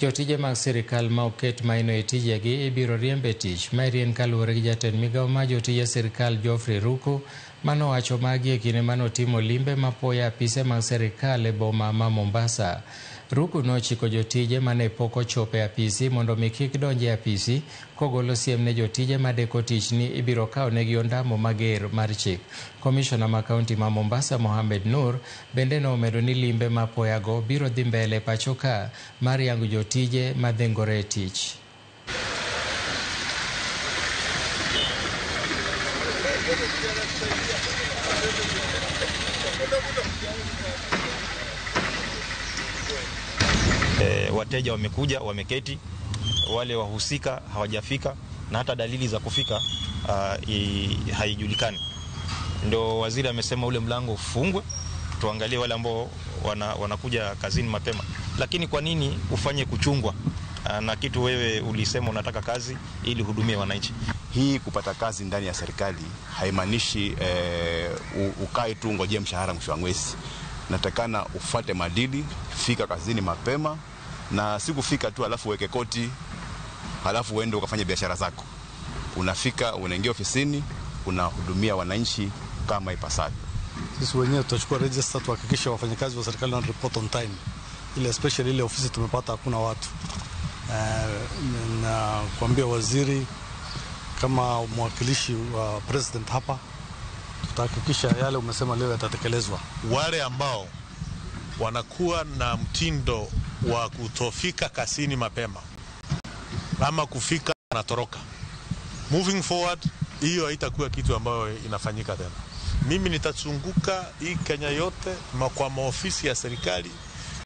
Jotije mag sirikal ma oket maino e tijegi ibiro riemb e tich. Maeri en kaluwore gi jatend migawo mar jotije sirikal Geoffrey Ruku manowacho magi e kinde manotimo limbe mapoya apise mag sirikal e boma ma Mombasa. Ruku nochiko jotije mane pok ochopo e apisi mondo mi kik donj e apisi kogolo siem ne jotije madeko tich ni ibiro kaw negi ondamo mager mar chik. Komishona ma kaunti ma Mombasa Mohamed Nur bende nomedo ni limbe mapoya go biro dhi mbele pacho ka mar yango jotije madhengore e tich. Wateja wamekuja, wameketi, wale wahusika hawajafika na hata dalili za kufika haijulikani. Ndio waziri amesema ule mlango ufungwe, tuangalie wale ambao wanakuja kazini mapema. Lakini kwa nini ufanye kuchungwa na kitu wewe ulisema unataka kazi ili hudumie wananchi? Hii kupata kazi ndani ya serikali haimaanishi ukae tu ngojea mshahara mwisho wa mwezi. Natakana ufuate maadili, fika kazini mapema, na si kufika tu alafu uweke koti, alafu uende ukafanye biashara zako. Unafika, unaingia ofisini, unahudumia wananchi kama ipasavyo. Sisi wenyewe tutachukua register tuhakikishe wafanyakazi wa serikali wana report on time. Ile especially ile ofisi tumepata hakuna watu. Na kuambia waziri kama mwakilishi wa president hapa, tutahakikisha yale umesema leo yatatekelezwa. Wale ambao wanakuwa na mtindo wa kutofika kazini mapema ama kufika wanatoroka, moving forward hiyo haitakuwa kitu ambayo inafanyika tena. Mimi nitazunguka hii Kenya yote kwa maofisi ya serikali